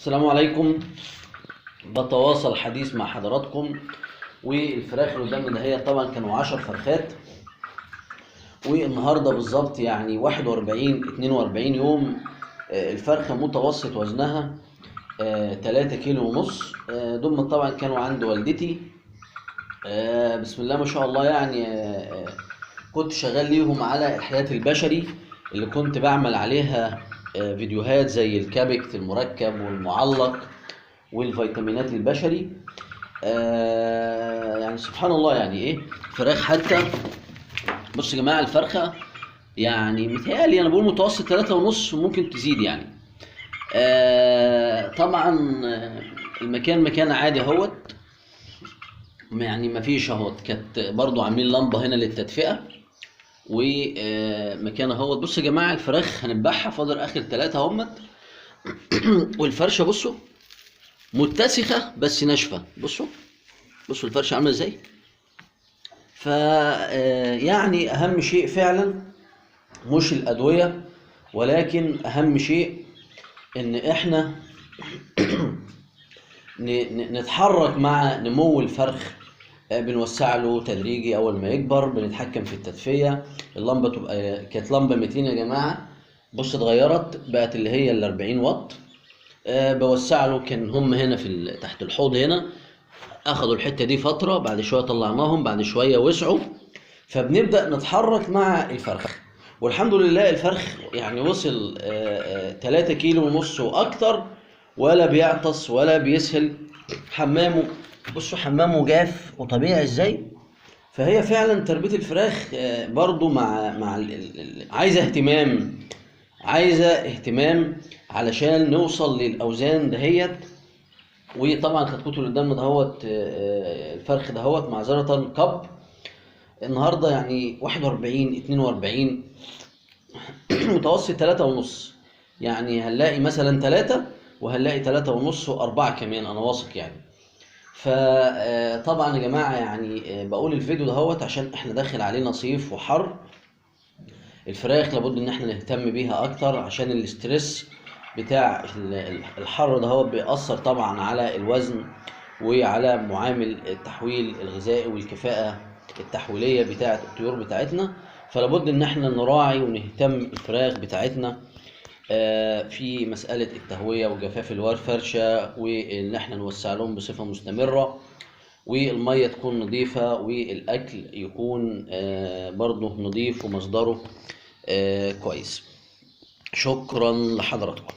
السلام عليكم. بتواصل حديث مع حضراتكم. والفراخ اللي قدامنا ده هي طبعا كانوا 10 فرخات، والنهارده بالظبط يعني 41 42 يوم. الفرخه متوسط وزنها 3 كيلو ونص. دول طبعا كانوا عند والدتي. بسم الله ما شاء الله. يعني كنت شغال ليهم على الحياة البشري اللي كنت بعمل عليها فيديوهات زي الكابكت المركب والمعلق والفيتامينات البشري. يعني سبحان الله، يعني ايه فراخ حتى. بصوا يا جماعة، الفرخه يعني متهيألي انا بقول متوسط 3.5 وممكن تزيد يعني. طبعا المكان مكان عادي اهوت، يعني مفيش اهوت. كانت برضو عاملين لمبة هنا للتدفئه ومكان اهوت. بصوا يا جماعة، الفراخ هنذبحها، فاضل اخر 3 اهمت. والفرشه بصوا متسخه بس ناشفة. بصوا الفرشة عامله ازاي. ف يعني اهم شيء فعلا مش الادوية، ولكن اهم شيء ان احنا نتحرك مع نمو الفرخ. بنوسع له تدريجي اول ما يكبر، بنتحكم في التدفئه. اللمبة تبقى كانت لمبة 200 يا جماعة، بص اتغيرت بقت اللي هي ال 40 واط. بوسع له. كان هم هنا في تحت الحوض هنا، اخدوا الحتة دي فترة، بعد شوية طلعناهم، بعد شوية وسعوا. فبنبدا نتحرك مع الفرخ، والحمد لله الفرخ يعني وصل 3 كيلو ونص واكتر، ولا بيعطس ولا بيسهل. حمامه بصوا حمامه جاف وطبيعي ازاي. فهي فعلا تربيه الفراخ برضو مع عايزه اهتمام، عايزه اهتمام علشان نوصل للاوزان دهيت. وطبعا كتكوت اللي قدامنا دهوت، الفرخ دهوت معذرة كب النهارده يعني 41 42 متوسط 3.5. يعني هنلاقي مثلا 3، وهنلاقي 3.5 و4 كمان، انا واثق يعني. فطبعا يا جماعة يعني بقول الفيديو دهوت عشان احنا داخل علينا صيف وحر. الفراخ لابد ان احنا نهتم بيها اكتر، عشان الاسترس بتاع الحر ده هو بيأثر طبعا على الوزن وعلى معامل التحويل الغذائي والكفاءة التحويلية بتاعة الطيور بتاعتنا. فلابد ان احنا نراعي ونهتم الفراخ بتاعتنا في مسألة التهوية وجفاف الفرشة، وان احنا نوسع لهم بصفة مستمرة، والمية تكون نظيفة، والأكل يكون برضه نظيف ومصدره كويس. شكرا لحضراتكم.